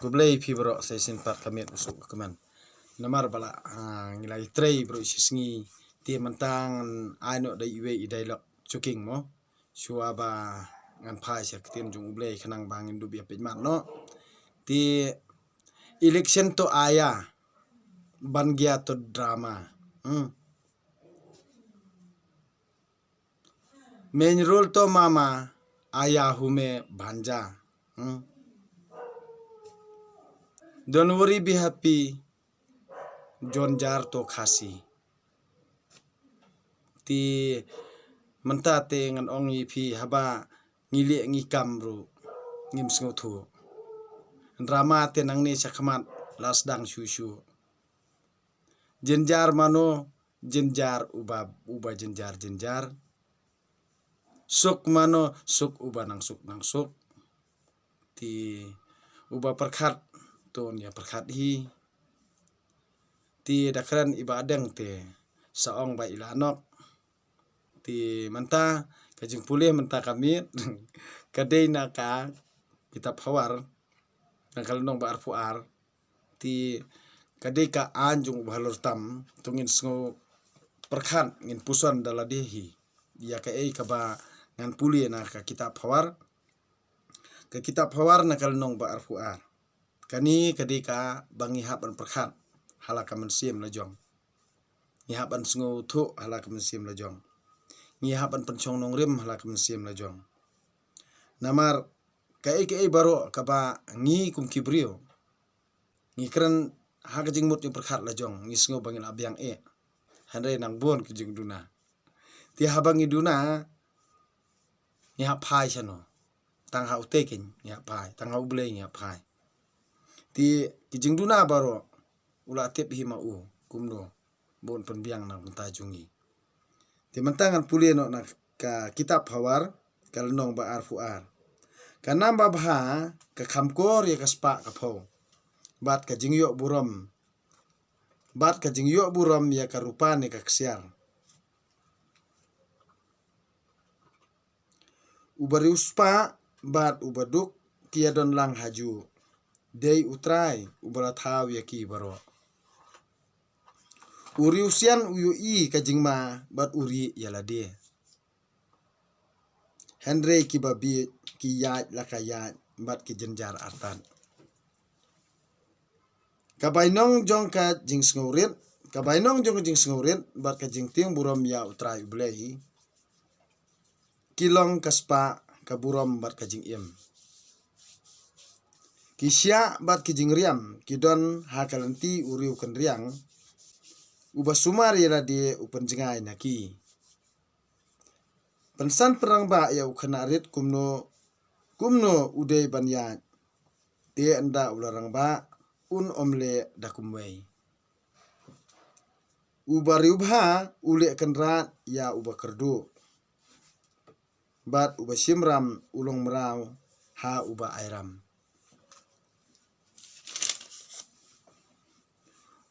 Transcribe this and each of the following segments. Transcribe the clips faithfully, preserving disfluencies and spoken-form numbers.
Khublei phi baroh, sa shisien pat ka miet u suk ka kmen. Namar ba la, ah, ngi la ïatrei baroh shi sngi, te mynta ngan ai noh da iwei i dialogue choking mo. Shuwa ba ngan phai sha ka ktien jong U Blei khnang ba ngin dup ïa peit mat noh. Te election to aya, ban gia to drama. Hmm. Main role to mama, aya hume bhanja. Hmm. Don't worry, be happy. Jynjar to Khasi. Te mynta te ngan ong ïa phi, haba ngi leh ngi kam ruh ngim sngewthuh. Drama te nangne shakhmat la sdang shuh shuh. Jynjar mano, jynjar uba, uba jynjar jynjar. Suk mano, suk uba nang suk nang suk. Te uba pyrkhat to un ïa pyrkhat hi. Te da kren iba dang te sa ong ba i la nok. Te mynta ka jingpule mynta ka miet ka dei na ka kitab Hawar, na ka lynnong ba arphew ar. Te ka dei ka aiñ jong u bahalor tam, to ngin sngew pyrkhat, ngin puson da lade hi ïa kaei kaba ngan pule na ka kitab Hawar. Ka kitab Hawar na ka lynnong ba arphew ar. Kane ka dei kaba ngi hap ban pyrkhat ha la ka mynsiem la jong. Ngi hap ban sngewthuh ha la ka mynsiem la jong. Ngi hap ban pynshong nongrim ha la ka mynsiem la jong. Namar kaei kaei baroh kaba ngi kum ki briew ngi kren ha ka jingmut jingpyrkhat la jong, ngi sngew ba ngi la biang eh. Hynrei nang bun ki jingduna. Te haba ngi duna, ngi hap phai shano? Tang ha U Tei kein ngi hap phai, tang ha U Blei ngi hap phai. Te ki jingduna baroh u la tip hi ma u kumno ba un pynbiang na ka bynta jong ngi. Te mynta ngan pule noh na ka kitab Hawar, ka lynnong ba arphew ar. Ka nam babha ka kham kor ïa ka spah ka phew, bad ka jingïoh burom, bad ka jingïoh burom ïa ka rupa ne ka ksiar. Uba riewspah bad uba duk ki ïadon lang hajuh. Dei U Trai uba la thaw ïa ki baroh. U riewsian u ïohi ka jingma bad u rieh ïa lade. Hynrei kiba bieit ki ïaid la ka ïaid bad ki jynjar artat. Ka bainong jong ka jingsngewrit, ka bainong jong ka jingsngewrit bad ka jingtieng burom ïa U Trai U Blei, ki long ka spah, ka burom bad ka jingim. Ki shiah bad ki jingriam ki don ha ka lynti u riew kynriang, uba sumar ïa lade u pynjngai na ki. Pynsan pynrangbah ïa u khynnah rit kumno, kumno u dei ban ïaid. Te ynda u la rangbah, un ym leh da kumwei. Uba riewbha u leh kynrad ïa uba kyrduh, bad uba shim ram u long mraw ha uba ai ram.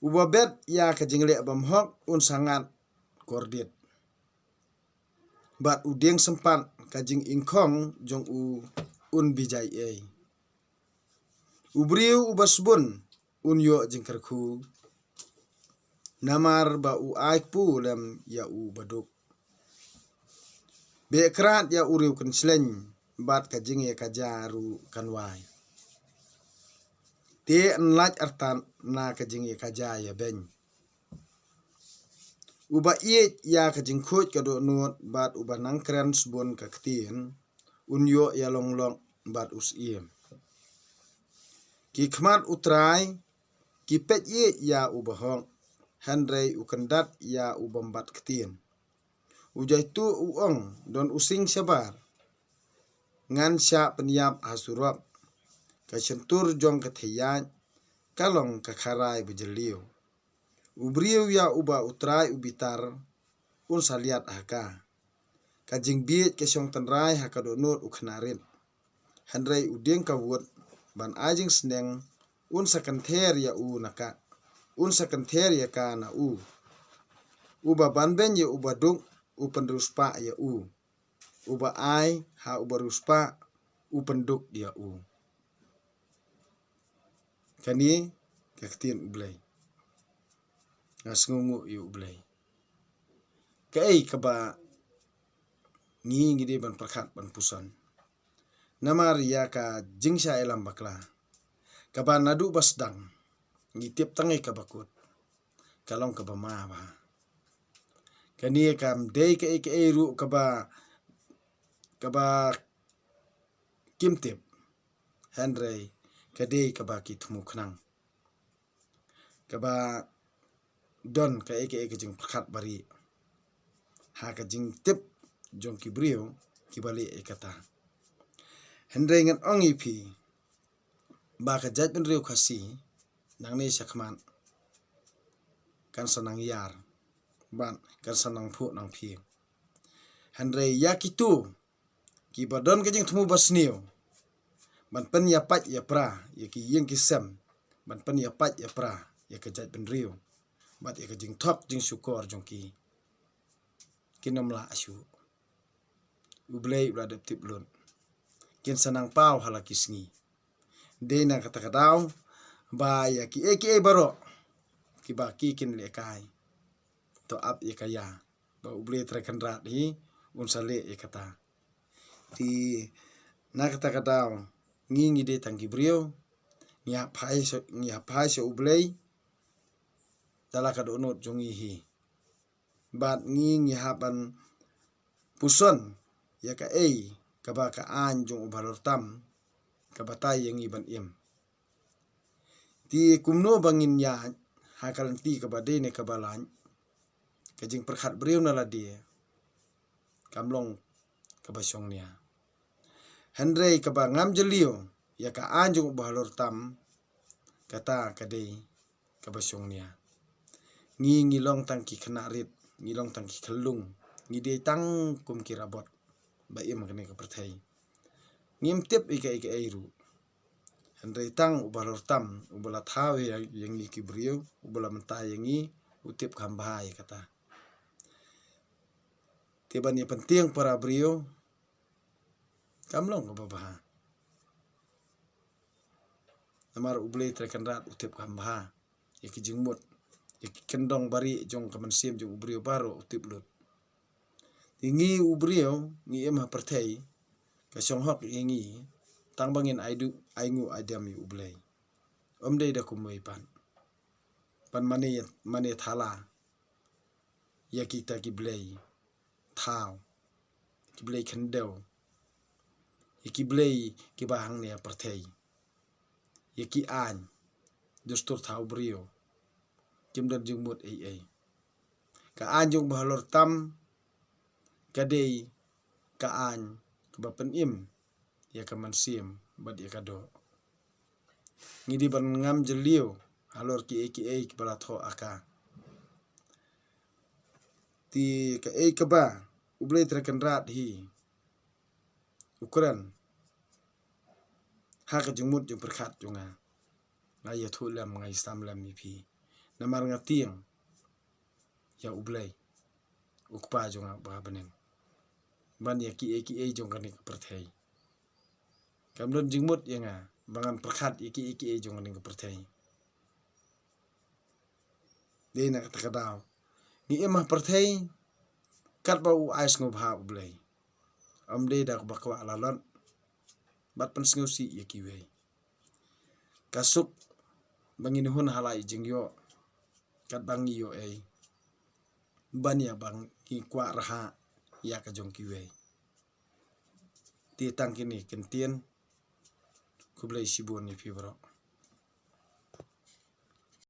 Uba bet ïa ka jingleh bymhok un sangat kordit, bad u dieng sympat ka jingingkhong jong u un bijai ei. U briew uba sbun un ïoh jingkyrkhu, namar ba u ai kpu lem ïa u baduk. Beh krad ïa u riew kynshleng bad ka jingïakajia ruh kan wai. Te yn lait artat na ka jingïakajia ïabeiñ. Uba ïeit ïa ka jingkhuid ka dohnud bad uba nang kren sbun ka ktien, un ïoh ïalong lok bad u syiem. Ki khmat U Trai ki peit ïeit ïa uba hok, hynrei u kyndat ïa u bym bat ktien. U jaituh u ong, don u sing shabar. Ngan shah pynïap ha surok. Ka shyntur jong ka theiïaid ka long ka kharai ba jylliew. U briew ïa uba U Trai u bitar un sa liat ha ka. Ka jingbieit ka shong tynrai ha ka dohnud u khynnah rit. Hynrei u dieng ka wut ban ai jingsneng un sa kynther ïa u na ka, un sa kynther ïa ka na u. Uba banbeiñ ïa uba duk u pynriewspah ïa u. Uba ai ha uba riewspah u pynduk ïa u. Kane ka ktien U Blei. Nga sngewnguh ïa U Blei. Kaei kaba ngi ngi dei ban pyrkhat ban puson. Namar ïa ka jingshah ïalam bakla, kaba naduh ba sdang ngi tip tang ïa kaba kut, ka long kaba ma bha. Kane kam dei kaei kaei ruh kaba, kaba kim tip. Hynrei ka dei kaba ki thmu khnang, kaba don kaei kaei ka jingpyrkhat barieh ha ka jingtip jong ki briew kiba leh ïa kata. Hynrei ngan ong ïa phi ba ka jaitbynriew Khasi nangne shakhmat kan sa nang ïar, bad kan sa nang phuh nang phieng. Hynrei ïa kito kiba don ka jingthmu basniew ban pynïapait ïapra ïa ki ïing ki sem, ban pynïapait ïapra ïa ka jaitbynriew bad ïa ka jingthok jingshukor jong ki, kin ym lah shuh. U Blei u la dep tip lut. Kin sa nang paw ha la ki sngi. Dei na kata ka daw ba ïa kiei kiei baroh kiba ki kin lehkai, to ap ïa ka ïa ba U Blei Trai Kynrad hi un sa leh ïa kata. Te na kata ka daw ngi ngi dei tang ki briew, ngi hap phai sha, ngi hap phai sha U Blei da la ka dohnud jong ngi hi. Bad ngi ngi hap ban puson ïa kaei kaba ka aiñ jong U Bahalor Tam ka batai ïa ngi ban im. Te kumno ba ngin ïaid ha ka lynti kaba dei ne kaba lait, ka jingpyrkhat briew na lade kam long kaba shongnia. Hynrei kaba ngam jylliew ïa ka aiñ jong U Bahalor Tam, kata ka dei kaba shongnia. Ngi ngi long tang ki khynnah rit, ngi long tang ki khyllung, ngi dei tang kum ki rabot ba im ha kane ka pyrthei. Ngim tip ïa kaei kaei ruh. Hynrei tang U Bahalor Tam uba la thaw ïa, ïa ngi ki briew, uba la mynta ïa ngi, u tip kham bha ïa kata. Te ban ïa pyntieng para briew kam long kaba bha. Namar U Blei Trai Kynrad u tip kham bha ïa ki jingmut, ïa ki kyndong barieh jong ka mynsiem jong u briew baroh u tip lut. Te ngi u briew ngi im ha pyrthei, ka shong hok ïa ngi tang ba ngin ai duh ai nguh ai dem ïa U Blei. Ym dei da kumwei pat. Ban mane, mane thala ïa kita ki blei thaw, ki blei khyndew, ïa ki blei kiba hangne ha pyrthei, ïa ki aiñ dustur thaw briew, kim don jingmut ei ei. Ka aiñ jong U Bahalor Tam ka dei ka aiñ kaba pynim ïa ka mynsiem bad ïa ka doh. Ngi dei ban ngam jylliew halor kiei kiei kiba la thoh ha ka. Te kaei kaba U Blei Trai Kynrad hi u kren ha ka jingmut jingpyrkhat jong nga, nga ïathuh lem, nga ïasam lem ïa phi. Namar nga tieng ïa U Blei, U Kpa jong nga uba ha bneng, ban ïa kiei kiei jong kane ka pyrthei. Kam don jingmut ïa nga ba ngan pyrkhat ïa kiei kiei jong kane ka pyrthei. Dei na kata ka daw ngi im ha pyrthei katba u ai sngewbha U Blei. Ym dei da kaba kwah lalot bad pynsngewsih ïa kiwei. Ka suk ba ngin hun ha la i jingïoh katba ngi ïoh ei, ban ïa ba ngi kwah rhah ïa ka jong kiwei. Te tang kine ki ktien. Khublei shibun ïa phi baroh.